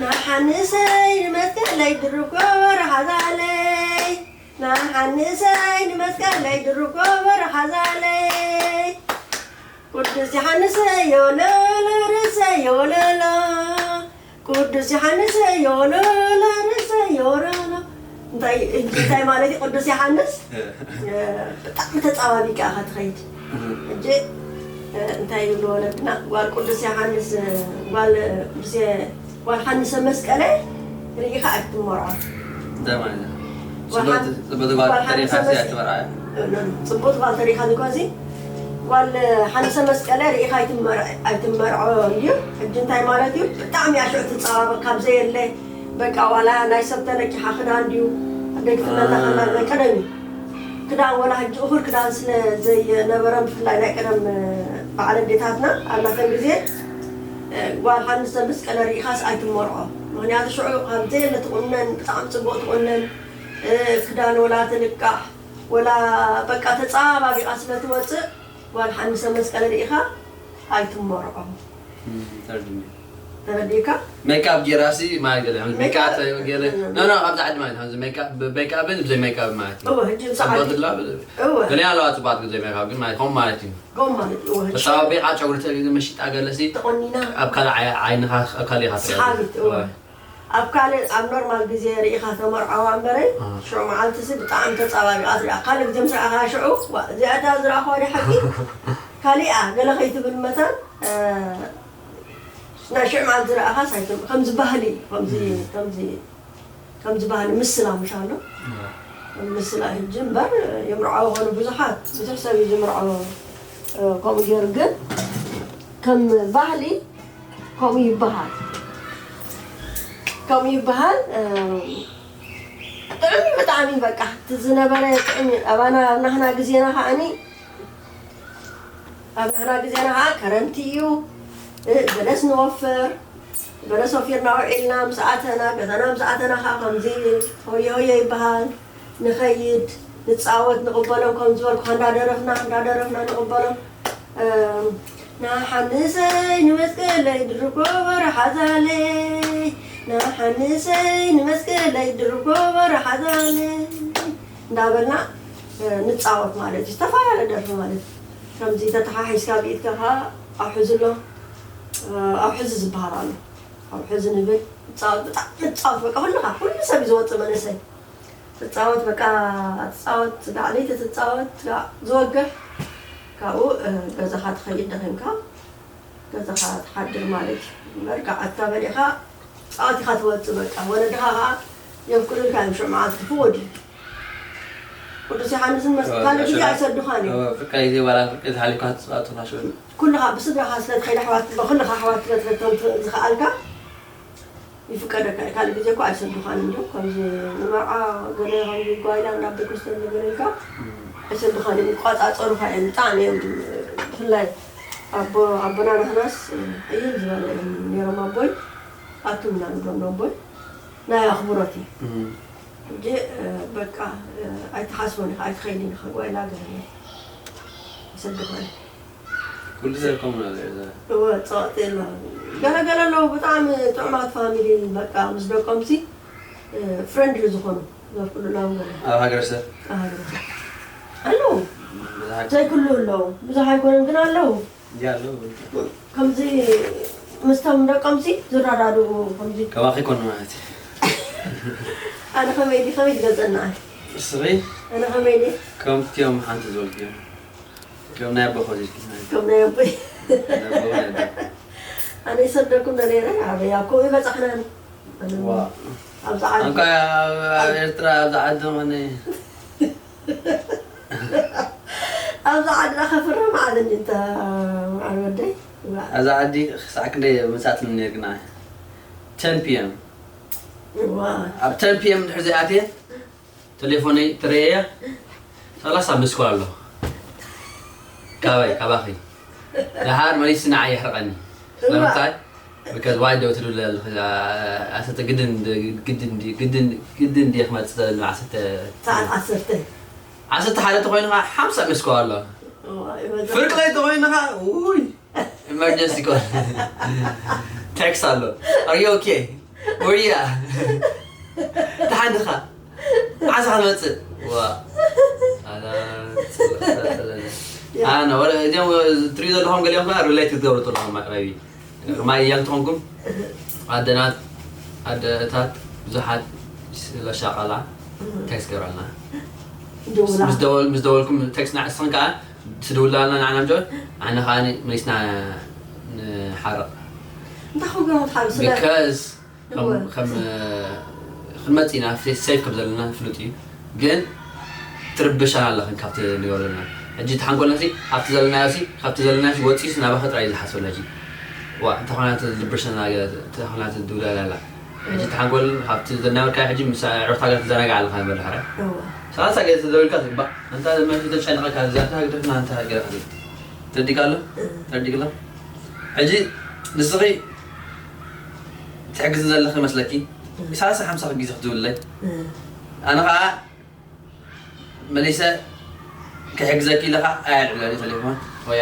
ንሓንሰይ ንመስቀለይ ድርብ ጎበረ ሓዛለይ ንሓንሰይ ንመስቀለይ ድርብ ጎበረ ሓዛለይ ቅዱስ ዮሓንስ ዮለሎ ርእሰ ዮለሎ ቅዱስ ዮሓንስ ዮለሎ ርእሰ ዮለሎ እንታይ እንታይ ማለት እዩ ቅዱስ ዮሓንስ ብጣዕሚ ተፃባቢካ ኢኻ ትኸይድ እጂ እንታይ ይብሉ ወለድና ጓል ቅዱስ ዮሓንስ ጓል ቅዱስ ጓል ሓንሰ መስቀለ ርኢኻ ኣይትመርዖ እንታይ ማለት እዩ? ጽብቕቲ ጽብቕቲ ጓል ተሪኻ ሲ ኣይትመርዓያ? ጽቡቅ ጓል ተሪኻ ዝኮዚ ጓል ሓንሰ መስቀለ ርኢኻ ኣይትመርዖ እንድዩ። ሕጂ እንታይ ማለት እዩ? ብጣዕሚ እያ ሽዑ ትጸባበቕ ካብ ዘየለ። በቃ ዋላ ናይ ሰብ ተነኪሓ ክዳን ድዩ? ደቂ ትመና ከላ ናይ ቀደም እዩ። ክዳን ወላ ሕጂ እኹል ክዳን ስለ ዘይነበረ ብፍላይ ናይ ቀደም በዓል ኣዴታትና ኣብናተን ግዜ ጓል ሓንሰ መስቀለ ርኢኻስ ኣይትመርዖ። ምኽንያቱ ሽዑ ካብ ዘየለ ትቑነን፣ ብጣዕሚ ጽቡቕ ትቑነን። ክዳን ወላ ትልቃሕ ወላ በቃ ተጻባቢቓ ስለ ትወጽእ ጓል ሓንሰ መስቀለ ርኢኻ ኣይትመርዖ። ተረዲካ? ሜካፕ ጌራሲ ማለት ገለ ሜካፕ ገለ ኖ ኖ ኣብዚ ዓዲ ማለት ዚ ሜካፕ ብሜካፕን ብዘይ ሜካፕ ማለት እዩ። እወ ሕጂ ሰዓት ጽቡቅ ድላ እወ ገለ ኣለዋ ጽቡቅ ብዘይ ሜካፕ ግን ማለት ሆም ማለት እዩ። ጎማ ማለት እወ ሕጂ ተጣባቢቃ ጨጉሪ ተጊዙ መሽጣ ገለሲ ተቆኒና ኣብ ካልእ ዓይ- ዓይንኻ ኣብ ካልእ ኢኻ ትረአ። ሰሓቢት እወ ኣብ ካልእ ኣብ ኖርማል ግዜ ርኢኻ ተመርዓዋ እምበረ ሽዑ መዓልቲ ሲ ብጣዕሚ ተጻባቢቓ ትሪኣ ካልእ ግዜ ምስ ረኣኻ ሽዑ ዋ እዚኣ እታ ዝረኣኽዋ ድያ ሓቂ ካሊኣ ገለ ከይትብል መታን ናይ ሽዑ መዓልቲ ዝረኣኻስ ኣይትም ከምዚ ባህሊ እዩ ከምዚ ከምዚ ከምዚ ባህሊ ምስላ ምሽ ኣሎ ምስላ ሕጂ እምበር የምርዓዎ ኾኑ ብዙሓት ብዙሕ ሰብ እዩ ዝምርዓዎ ከምኡ ገይሩ ግን ከም ባህሊ ከምኡ ይበሃል ከምኡ ይበሃል ጥዑም እዩ ብጣዕሚ በቃ እቲ ዝነበረ ጥዑም እዩ ኣባና ኣብ ናህና ግዜና ከዓኒ ኣብ ናህና ግዜና ከዓ ከረምቲ እዩ በለስ ንወፍር በለስ ወፊርና ውዒልና ምስ ኣተና ገዛና ምስ ኣተና ከዓ ከምዚ ሆየ ሆየ ይበሃል ንኸይድ ንፃወት ንቕበሎም ከም ዝበልኩ እንዳደረፍና እንዳደረፍና ንቕበሎም ናሓንሰይ ንመስቀለይ ድርጎ በረሓዛለይ ናሓንሰይ ንመስቀለይ ድርጎ በረሓዛለይ እንዳበልና ንፃወት ማለት እዩ ዝተፈላለየ ደርፊ ማለት ከምዚ ተተሓሒዝካ ብኢድካ ከዓ ኣውሕዚ ኣሎ ኣውሕዚ ዝበሃል ኣሎ ኣውሕዚ ንብል ንፃወት ብጣዕሚ ንፃወት በቃ ኩልኻ ኩሉ ሰብ እዩ ዝወፅእ መንእሰይ ትፃወት በቃ ትፃወት ጋዕ ለይቲ ትፃወት ጋዕ ዝወግሕ ካብኡ ገዛኻ ትኸይድ ደኺምካ ገዛኻ ትሓድር ማለት እዩ እምበር ጋዕ ኣትካ በሊዕኻ ትፃወት ኢኻ ትወፅእ በቃ ወለድኻ ከዓ የፍቅዱልካ እዮም ሽዑ መዓልቲ ክወዱ ቅዱስ ዮሃንስን መስ ካልእ ግዜ ኣይሰዱኻን እዮም ፍቅረይ ዘይባላ ፍቅረይ ዝሓሊፍካ ትፃወት ትኽላ ሽዑ ኩልኻ ብስድራኻ ስለ ትኸይድ ኣሕዋት በኩልኻ ኣሕዋት ስለ ትረክብ ዝኸኣልካ ይፍቀደካ እዩ ካልእ ግዜ እኮ ኣይሰዱኻን እንዶ ከምዚ ንመርዓ ገለ ከምዚ ጓይላ እንዳ ቤተክርስትያን ገለ ኢልካ ኣይሰዱኻን እዮም ይቋፃፀሩኻ እዮም ብጣዕሚ እዮም ብፍላይ ኣቦ ኣቦና ናህናስ ሕይል ዝበለ እዮም ነይሮም ኣቦይ ኣቱም ኢና ንብሎም ኣቦይ ናይ ኣኽብሮት እዩ ሕጂ በቃ ኣይትሓስቦን ኢኻ ኣይትኸይድን ኢኻ ጓይላ ገለ ኣይሰዱኻን እዮም ኩሉ ሰብ ከምኡ ኣሎ እዛ እወ ጸዋጥ የለ ገለ ገለ ኣለዉ ብጣዕሚ ጥዑማት ፋሚሊ በቃ ምስ ደቆም ሲ ፍሬንድሊ ዝኾኑ ዘፍቅዱሎም ገለ ኣብ ሃገር ሰብ ኣሃግረ ኣለዉ ዘይኩሉ ኣለዉ ብዙሕ ኣይኮነን ግን ኣለዉ እንዲ ኣለዉ ከምዚ ምስቶም ደቆም ሲ ዝረዳድኡ ከምዚ ከባኺ ኮኑ ማለት እዩ ኣነ ከመይ ዲ ከመይ ትገልጸና እስኺ ኣነ ከመይ ዲ ከምቲኦም ሓንቲ ዝበልክዮም ከም ናይ ኣቦ ኾዚልኪ ከም ናይ ኣቦይ ናይ ኣቦ ናይ ኣቦ ኣነ ይሰደኩም ነይረ ኣበይ ኣብ ከምኡ ይበጻሕና ዋ ኣብዚ ዓዲ እንኳ ኣብ ኤርትራ ኣብዚ ዓዲ ኾነ ኣብዚ ዓድና ከፍርህ መዓት እንዲ እንተ መዓር ወደይ ኣብዚ ዓዲ ክሳዕ ክንደይ መጻእትኒ ነርግና ten pm ዋ ኣብ ten pm ድሕር ዘይኣትየ ቴሌፎነይ ትርእየ ሰላሳ ሚስ ኮል ኣሎ ካባይ ካባኺ ደሓር መሊሱ ንዓይ የሕርቐኒ ስለምንታይ because why ደው ትብል ኣለኺ ኣሰተ ግድን ግድን ግድን ግድን ድየ ክመፅእ ዘለኒ ዓሰርተ ሰዓት ዓሰርተ ዓሰርተ ሓደ ተኮይኑ ከዓ ሓምሳ ሚስ ኮል ኣሎ ፍርቂ ለይቲ ተኮይኑ ከዓ ውይ emergency call text ኣሎ are you okay ወርያ ተሓንድኻ ዓሳ ክትመፅእ ዋ ኣነ ወረ እዚኦም ትሪኡ ዘለኹም ገሊኦም ከዓ relate ክትገብሩ ዘለኹም maybe ማይ እያል ትኾንኩም ኣደናት ኣደታት ብዙሓት ስለሻቐላ text ገብራልና ምስ ደወልኩም text ንስኽን ከዓ ትድውላለና ንዓና ምጆ ኣነ ከዓ መሊስና ንሓርቕ እንታይ ክገብሩ ትሓርሱ because ከም ክንመፅእ ኢና safe ከም ዘለና ፍሉጥ እዩ ግን ትርብሻና ኣለኽን ካብቲ ንገብረልና ሕጂ ተሓንኮልና ሲ ኣብቲ ዘለናዮ ሲ ካብቲ ዘለናዮ ሲ ወፂስ ናባኸ ጥራይ ዝሓስበላ ሕጂ። ዋ እንተኾናት ልብርሰና እንተኾናት ድውላላላ ሕጂ ተሓንኮል ካብቲ ዘናበርካ ሕጂ ምስ ዕሩኽታ ጋር ትዘናጋ ኣለኻ ንበል ሓረ ሰላሳ ገለ ተደውልካ ትባ እንታ መ ተጨነቐካ ዛታ ግደፍና እንታ ገለ ተረዲካ ኣሎ ተረዲክላ ሕጂ ንስኺ ትሕግዝ ዘለኺ መስለኪ ሰላሳ ሓምሳ ግዜ ክትውለይ ኣነ ከዓ መሊሰ ክሕግዘኪ ኢለ ከዓ ኣየልዕለኒ ቴሌፎን ወይ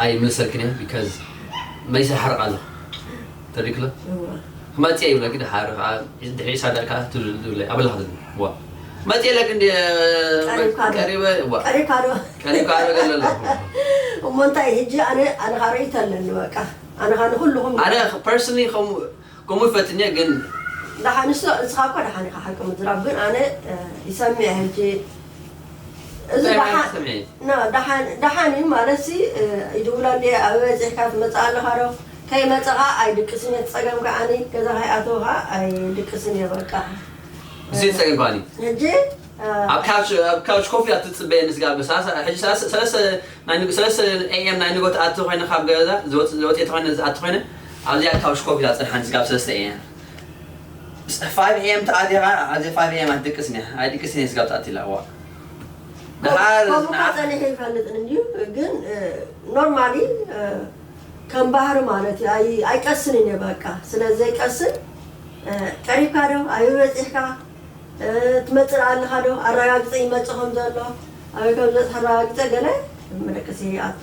ኣይምልሰልክን እየ because መሊሰ ሓርቕ ኣለኹ ተሪክሎ ክመፅእ ይብለኪ ድሓር ከዓ ድሕሪ ሳዳ ከዓ ትብለይ ኣበላኽ ዋ መፅእ ኢለክ እንዲ ቀሪብካ ዶ? ቀሪበ ዋ ቀሪብካ ዶ ቀሪብካ ዶ ገለ ኣለኹ እሞ እንታይ ሕጂ ኣነ ኣነ ከዓ ርእይቶ ኣለኒ በቃ ኣነ ከዓ ንኩልኹም ኣነ personally ከምኡ ከምኡ ይፈትን እየ ግን ደሓን ንሱ ንስኻ እኳ ደሓን ኢኻ ሓቂ ምዝራብ ግን ኣነ ይሰምዕ ሕጂ እዚ ደሓን ደሓን እዩ ማለት ሲ ይድውላ እንዲ ኣበይ በፂሕካ ትመፅእ ኣለኻ ዶ ከይመፀኻ ኣይድቅስን እየ ፀገም ከዓኒ ገዛ ከይኣተወኻ ኣይድቅስን እየ በቃ እዚ ፀገም ከዓኒ ሕጂ ኣብ ካውች ኣብ ካውች ኮፍ እያ ትፅበየ ንስጋ በሳሳ ሕጂ ሰለስተ ናይ ንግ ሰለስተ ኤኤም ናይ ንጎ ትኣቲ ኮይነ ካብ ገዛ ዝወፅ ዝወፅእ ተኮይነ ዝኣቲ ኮይነ ኣብዚኣ ካውች ኮፍ ኢላ ፀንሓ ንስጋ ኣብ ሰለስተ ኤኤም ፋይቭ ኤም ተኣቲኻ ኣብዚ ፋይቭ ኤም ኣይትድቅስን እያ ኣይድቅስን እየ ስጋ ትኣቲ ኢላ እዋ ደሓር ከምኡ ጸኒሑ ይፈልጥን እንድዩ ግን normally ከም ባህሪ ማለት እዩ ኣይቀስንን እየ በቃ ስለ ዘይቀስን ቀሪብካ ዶ ኣበይ በጺሕካ ትመጽእ ኣለኻ ዶ ኣረጋግጸ ይመጽእ ከም ዘሎ ኣበይ ከም ዝበጽሕ ኣረጋግጸ ገለ መደቀሲ ይኣቱ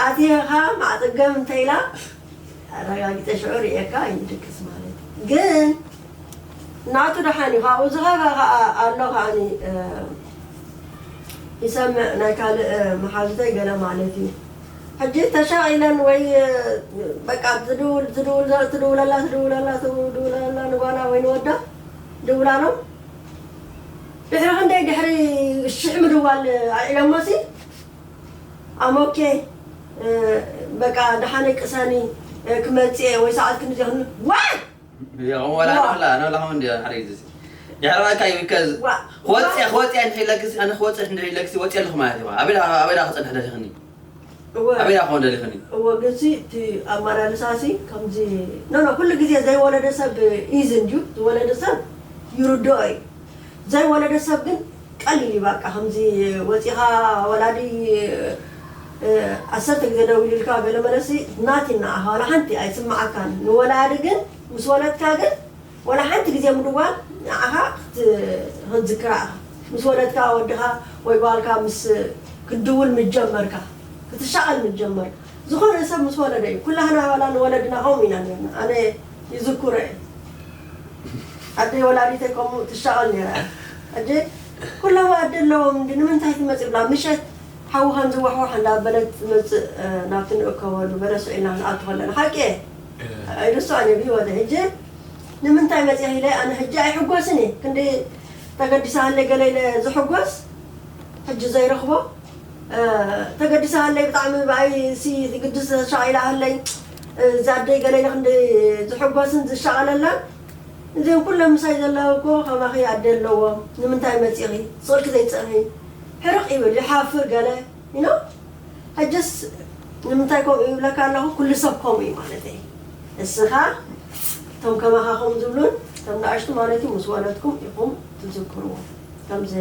ኣትኻ ማዕጥገም እንተ ኢላ ኣረጋግጸ ሽዑ ርእየካ ይድቅስ ማለት እዩ ግን ናቱ ደሓን እዩ ካብኡ ዝኸፋ ከዓ ኣሎ ከዓኒ ይሰምዕ ናይ ካልእ መሓዙተይ ገለ ማለት እዩ ሕጂ ተሻቒለን ወይ በቃ ትድውል ትድውል ትድውለላ ትድውለላ ትድውለላ ንጓላ ወይ ንወዳ ድውላሎም ድሕሪ ክንደይ ድሕሪ ሽሕ ምድዋል ኣልዒሎሞሲ ኣሞኬ በቃ ደሓነይ ቅሰኒ ክመፅእ ወይ ሰዓት ክንዲ ኹን ዋይ ወላ ወላ ኣነ ወላ ኸም እንዲ ሓደ ግዜ እዚ የሕረቃካ እዩ ከዝ ክወፅእ ክወፅእ እንድሕር ኢለክሲ ኣነ ክወፅእ እንድሕር ኢለክሲ ወፅእ ኣለኹ ማለት እዩ ኣበይ ኣበይ ክፀንሕ ደሊኽኒ ኣበይ ክኾን ደሊኽኒ እወ ግንሲ እቲ ኣመላልሳሲ ከምዚ ኖ ኖ ኩሉ ግዜ ዘይወለደ ሰብ ኢዝ እንድዩ ዝወለደ ሰብ ይርድኦ እዩ ዘይወለደ ሰብ ግን ቀሊል እዩ በቃ ከምዚ ወፂኻ ወላዲ ዓሰርተ ግዜ ደዊሉልካ ገለ መለሲ ናቲ ንዓኻ ዋላ ሓንቲ ኣይስምዓካን ንወላዲ ግን ምስ ወለድካ ግን ዋላ ሓንቲ ግዜ ምድዋል ንዓኻ ክትዝክራ ኢኻ ምስ ወለድካ ወድኻ ወይ ጓልካ ምስ ክትድውል ምስ ጀመርካ ክትሻቐል ምስ ጀመርካ ዝኾነ ሰብ ምስ ወለደ እዩ ኩላህና ዋላ ንወለድና ከምኡ ኢና ነርና ኣነ ይዝክሮ እየ ኣደይ ወላዲተይ ከምኡ ትሻቐል ነይራ እያ። ሕጂ ኩሎም ኣደ ኣለዎም እንዲ ንምንታይ ትመጽእ ብላ ምሸት ሓዊ ከም ዝዋሕዋሕ እንዳበለት ትመጽእ ናብቲ ንእከበሉ በለሶ ኢልና ክንኣቱ ከለና ሓቂ እየ ኣይርስዖን እየ ብህይወተይ ሕጂ ንምንታይ መጺኣ ኢለ ኣነ ሕጂ ኣይሕጎስን እየ ክንደይ ተገዲሳ ሃለይ ገለ ኢለ ዝሕጎስ ሕጂ ዘይረኽቦ ተገዲሳ ሃለይ ብጣዕሚ ብኣይ ሲ ትግድስ ተሻቒላ ሃለይ እዛ ኣደይ ገለ ኢለ ክንደይ ዝሕጎስን ዝሻቐለላን እዚኦም ኩሎም ምሳይ ዘለዉ እኮ ከማኺ ኣደ ኣለዎም ንምንታይ መፂኺ ስቕልኪ ዘይፀንሒ ሕርቕ ይብል ይሓፍር ገለ you know ሕጅስ ንምንታይ ከምኡ ይብለካ ኣለኹ ኩሉ ሰብ ከምኡ እዩ ማለት እዩ እስኻ እቶም ከማኻ ከምኡ ዝብሉን ከም ንኣሽቱ ማለት እዩ ምስ ወለድኩም ኢኹም ትዝክርዎ ከምዚ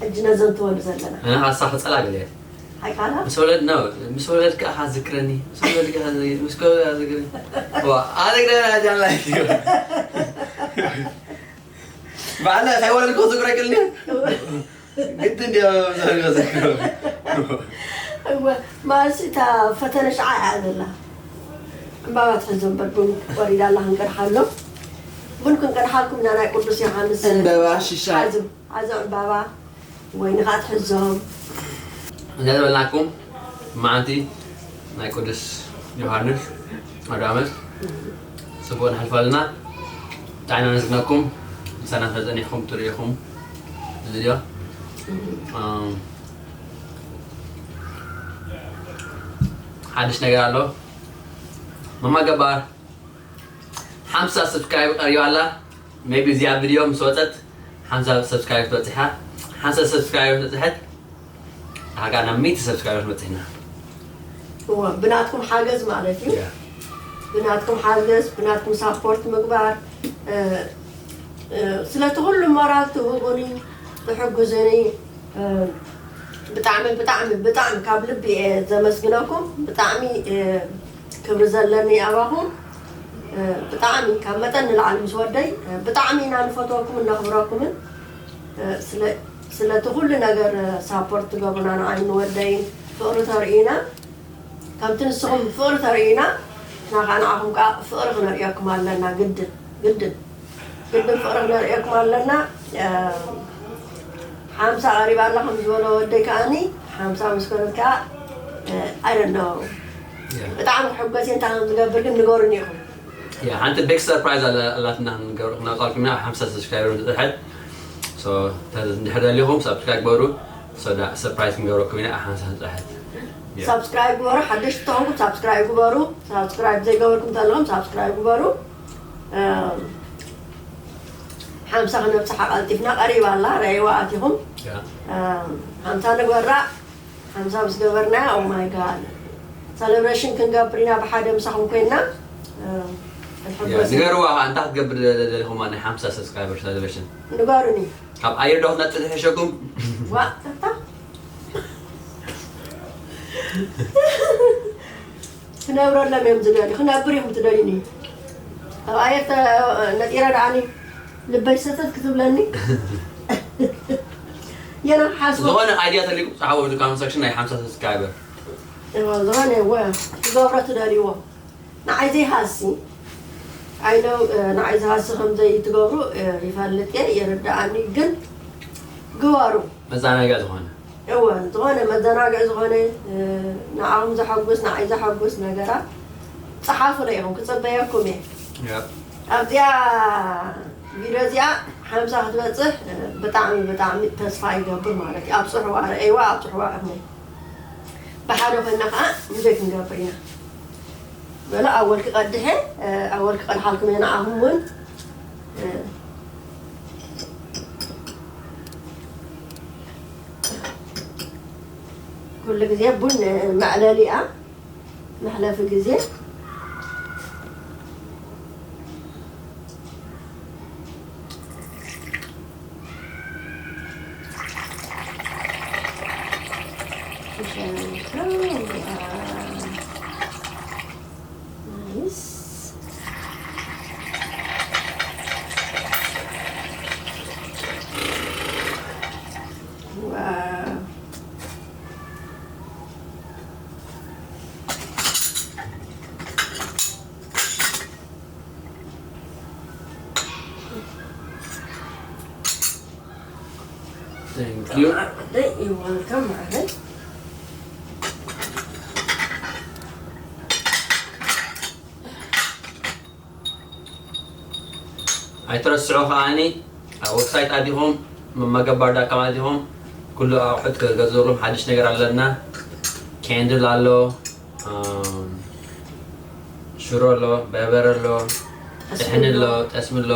ሕጂ ነዘን ትበሉ ዘለና ኣነ ሓሳ ክፀላ ገለ ኣይካላ ምስ ወለድ ነው ምስ ወለድ ከኣ ዝክረኒ ምስ ወለድ ከኣ ዝክረኒ ዋ ኣነ ግደ ጃላ ባለ ሳይወለድ ከዝክረክልኒ ግድ እንዲ ዘክረ እወ ማርሲ እታ ፈተነ ሸዓ እያ ዘላ ዕምባባ ትሕዞ እምበር ቡን ወሪዳ ኣላ ክንቀድሓሎም ቡን ክንቀድሓልኩም ኢና ናይ ቅዱስ ዮሃንስ ዕምበባ ሽሻይ ሓዙ ሓዙ ዕምባባ ወይኒ ከዓ ትሕዞም እንዳ ዝበልናኩም መዓልቲ ናይ ቅዱስ ዮሃንስ ኣውደ ዓመት ፅቡቅ ንሓልፋልና ጣዕና ነዝግነኩም ምሳና ተፀኒሕኩም ትሪኢኹም እዚ ድዮ ሓድሽ ነገር ኣሎ መማ ገባር ሓምሳ ሰብስክራይብ ቀሪባ ኣላ maybe እዚኣ ቪድዮ ምስ ወፀት ሓምሳ ሰብስክራይብ ትበፅሕ እያ ሓምሳ ሰብስክራይብ በፅሐት ሓጋ ናብ ሚእቲ ሰብስክራይበር መፅና። እወ፣ ብናትኩም ሓገዝ ማለት እዩ። Yeah. ብናትኩም ሓገዝ፣ ብናትኩም ሳፖርት ምግባር፣ እ፣ እ፣ ስለቲ ኩሉ ሞራል ትህቡኒ፣ ትሕግዙኒ፣ እ፣ ብጣዕሚ፣ ብጣዕሚ፣ ብጣዕሚ ካብ ልቢ እየ ዘመስግነኩም። ብጣዕሚ፣ እ፣ ክብሪ ዘለኒ ኣባኹም። እ፣ ብጣዕሚ ካብ መጠን ንላዕሊ ምስ ወደይ፣ እ፣ ብጣዕሚ ኢና ንፈትወኩምን ነኽብረኩምን። እ፣ ስለ-፣ ስለቲ ኩሉ ነገር፣ እ፣ ሳፖርት ትገብሩና ንዓይ ንወደይን ፍቕሪ ተርእዩና። ከምቲ ንስኹም ፍቕሪ ተርእዩና፣ ንሕና ከዓ ንዓኹም ከዓ ፍቕሪ ክነርእየኩም ኣለና። ግድን፣ ግድን፣ ግድን ፍቕሪ ክነርእየኩም ኣለና። እ፣ ሓምሳ ቀሪባ ኣላ ከም ዝበሎ ወደይ ከዓኒ፣ ሓምሳ ምስ ኮነት ከዓ፣ እ፣ I don't know። Yeah. ብጣዕሚ ክሕጎስ እየ እንታይ ከም ዝገብር ግን ንገሩኒ ኢኹም። Yeah፣ ሓንቲ ቢግ ሰርፕራይዝ ኣላ-፣ ኣላትና ክንገብር-፣ ክነውፃልኩም ኢና። ሓምሳ ሰብስክራይበር ንፅሕት። So፣ እንድሕር ደሊኹም ሳብስክራይብ ግበሩ። So፣ ዳ-፣ ሰርፕራይዝ ክንገብረኩም ኢና። ሓምሳ ንፅሕት። Yeah። ሳብስክራይብ ግበሩ። ሓደሽቲ ተኾንኩም ሳብስክራይብ ግበሩ። ሳብስክራይብ ዘይገበርኩም ተለኹም ሳብስክራይብ ግበሩ። እም፣ ሓምሳ ክነብፅሓ ቀልጢፍና ቀሪባ ኣላ። ረእይዋ ኣቲኹም። Yeah። እም፣ ሓምሳ ንግበራ። ሓምሳ ምስ ገበርና፣ oh my God፣ ሰለብሬሽን ክንገብር ኢና ብሓደ ምሳኹም ኮይና። እም፣ Yeah፣ ክንሕጎስ ኢና። ንገርዋ ከዓ እንታይ ክትገብር ደሊኹም ናይ ሓምሳ ሰብስክራይበር ሰለብሬሽን? ንገሩኒ። ካብ ኣየር ዶ ክትነጥል ይሕሸኩም? ዋ፣ ተታ። ክነብረሎም እዮም ዝደልዩ። ክነብር ኢኹም ትደልዩኒ። ኣብ ኣየር ተ-፣ ነጢረ ደኣኒ ልበይ ሰተት ክትብለኒ። የና ሓስቦ። ዝኾነ ኣይድያ ተሊኩም ፃሓፉ እቲ ኮመንት ሰክሽን ናይ ሓምሳ ሰብስክራይበር። እዎ፣ ዝኾነ እወ፣ ክገብሮ ትደልይዎ። ንዓይ ዘይሃሲ፣ I know፣ እ፣ ንዓይ ዝሃሲ ከም ዘይትገብሩ፣ እ፣ ይፈልጥ እየ፣ ይርድኣኒ፣ ግን ግበሩ። መዘናግዒ ዝኾነ። እወ፣ ዝኾነ መዘናግዒ ዝኾነ፣ እ፣ ንዓኹም ዘሐጉስ፣ ንዓይ ዘሐጉስ ነገራት ጸሓፉለይ ኢኹም፣ ክጽበየኩም እየ። Yeah። ኣብዚኣ ቪድዮ እዚኣ ሓምሳ ክትበጽሕ፣ እ፣ ብጣዕሚ፣ ብጣዕሚ ተስፋ ይገብር ማለት እዩ። ኣብጽሕዋ፣ ረእይዋ፣ ኣብጽሕዋ ኢኹም። ብሓደ ኮይና ከዓ እንጆይ ክንገብር ኢና። በሉ፣ ኣወል ክቐድሕ እየ፣ እ፣ ኣወል ክቐድሓልኩም እየ ንዓኹም እውን። እ፣ ኩሉ ግዜ ቡን መዕለሊ እያ፣ መሕለፊ ግዜ። Nice. Wow. Thank you. You're welcome, ማዕረይ። ኣይትረስዑ ከዓኒ ኣብ ዌብሳይት ኣቲኹም መመገብ ባር ዳት ኮም ኣቲኹም ኩሉ ኣቑሑት ክትገዝእሉም ሓድሽ ነገር ኣለና። ካንድል ኣሎ፣ ኣም፣ ሽሮ ኣሎ፣ በርበረ ኣሎ፣ ጥሕኒ ኣሎ፣ ጠስሚ ኣሎ፣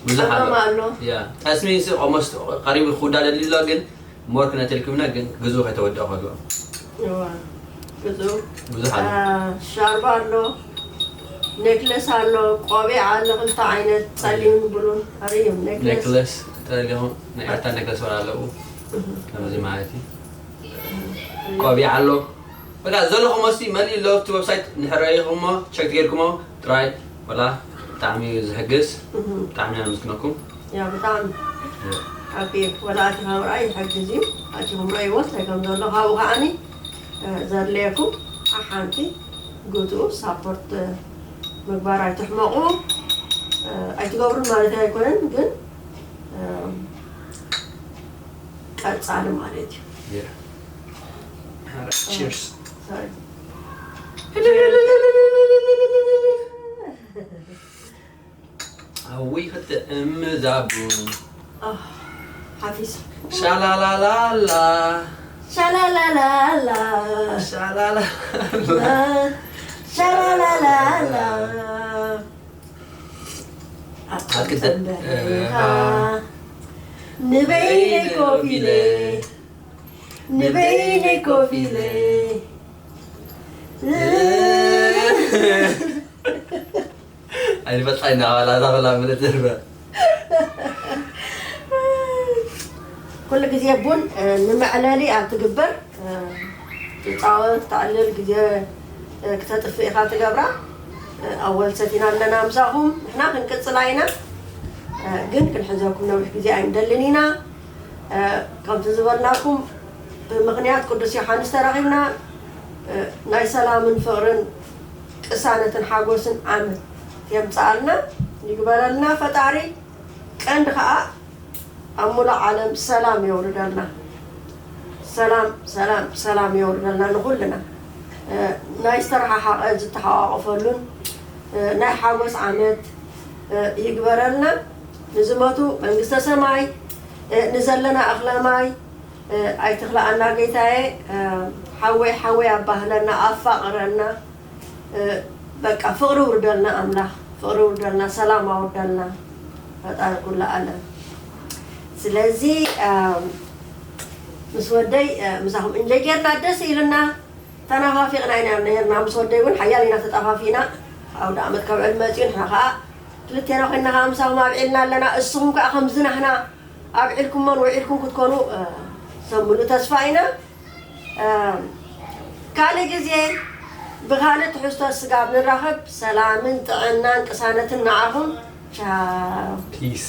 ብዙሕ ኣሎ። ቀመም ኣሎ። ያ፣ ጠስሚ ሲ ኦልሞስት ቀሪቡ ክውዳእ ደሊ ኣሎ፣ ግን ሞር ክነተልኩምና ግን ግዝኡ ከይተወደኣ ከሎ። እዋ፣ ግዝኡ። ብዙሕ ኣሎ። አ፣ ሻርባ ኣሎ፣ ኔክለስ ኣሎ፣ ቆቢዕ ኣሎ፣ ክልተ ዓይነት ጸሊምን ብሉን። ኣርእዮም፣ ኔክለስ። ኔክለስ ተደሊኹም ናይ ኤርትራ ኔክለስ ወላ ኣለዉ። ከምዚ ማለት እዩ። ቆቢዕ ኣሎ። በቃ ዘለኹም መስቲ መሊእ ኣሎ። ኣብቲ ዌብሳይት እንድሕር ረኢኹሞ፣ ቸክ ገይርኩሞ ጥራይ ወላ ብጣዕሚ እዩ ዝሕግዝ። እህ። ብጣዕሚ ኢና ነመስግነኩም። ያ፣ ብጣዕሚ ሓቂ ወላ ኣቲኻ ምርኣይ ይሕግዝ እዩ። ኣቲኹም ረእይዎ እንታይ ከም ዘሎ። ካብኡ ከዓኒ፣ እ፣ ዘድለየኩም ሓንቲ ግትኡ ሳፖርት ምግባር ኣይትሕመቑ። እ፣ ኣይትገብሩን ማለት ኣይኮነን፣ ግን፣ እ፣ ቀጻሊ ማለት እዩ። Yeah. All right, cheers. Sorry. ኣውይ ክትጥዕም እዛ ቡን። ኣህ፣ ሓፊስ። ሻላላላላ። ሻላላላላ። ሻላላላ። ሻላላላላ። ኣትክልተ በረኻ ንበይነይ ኮፍ ኢለ ንበይነይ ኮፍ ኢለ ኣይንፈልጣ ኢና ዋላ እዛ ኮላ ምለት ዘርበ ኩሉ ግዜ ቡን ንመዕለሊ ኣብ ትግበር ትፃወት ተዕልል ግዜ ክተጥፍእ ኢኻ ትገብራ። ኣወል ሰቲና ኣለና ምሳኹም ንሕና ክንቅፅላ ኢና። ግን ክንሕዘኩም ነዊሕ ግዜ ኣይንደልን ኢና። ከምቲ ዝበልናኩም ብምኽንያት ቅዱስ ዮሓንስ ተረኺብና። ናይ ሰላምን ፍቕርን ቅሳነትን ሓጎስን ዓመት የምፅኣልና ይግበረልና ፈጣሪ። ቀንዲ ከዓ ኣብ ሙሉእ ዓለም ሰላም የውርደልና። ሰላም ሰላም ሰላም የውርደልና ንኹልና። ናይ ዝተረሓሓቐ ዝተሓቋቆፈሉን ናይ ሓጎስ ዓመት ይግበረልና። ንዝመቱ መንግስተ ሰማይ፣ ንዘለና እኽለ ማይ ኣይትኽልኣና ጌታየ። ሓወይ ሓወይ ኣባህለና ኣፋቕረና። በቃ ፍቕሪ ውርደልና ኣምላኽ ፍቕሪ ውርደልና ሰላም ኣውርደልና ፈጣሪ ኩሉ ኣለም። ስለዚ ምስ ወደይ ምሳኹም እንጀ ጌርና ደስ ኢልና ተናፋፊቕና ኢና ነርና። ምስ ወደይ እውን ሓያል ኢና ተጣፋፊና። ኣውደ ኣመት ከብዕል መፅዩ ንሕና ከዓ ክልቴና ኮይንና ከዓ ምሳኹም ኣብዒልና ኣለና። እስኹም ከዓ ከምዚ ናሕና ኣብዒልኩሞን ውዒልኩም ክትኮኑ ሰሙሉ ተስፋ ኢና። ካልእ ግዜ ብኻልእ ትሕዝቶ ስጋብ ንራኸብ ሰላምን ጥዕናን ቅሳነትን ንዓኹም። ቻው። ፒስ